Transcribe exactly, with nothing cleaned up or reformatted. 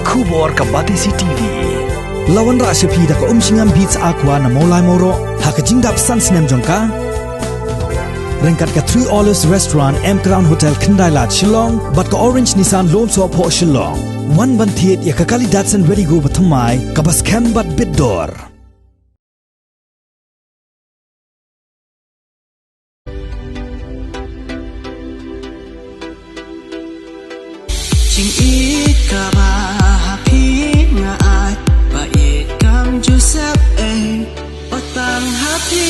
Khubor ka Batesi T V. La wanrah sha phi da ka Umshngam Beats Aqua na Mawlai Mawroh ha ka jingdap san snem jong ka. Ryngkat ka Three Olives Restaurant, M Crown Hotel, Khyndai Lad, Shillong bad ka Orange Nissan Lumsohphoh, Shillong. Wan ban thied ïa ka kali Datsun Redi-GO bathymmai kaba skhem bad bit dor. Jingïeit kaba ha phi nga ai, ba ïeit kam ju sep ei, ba tang ha phi.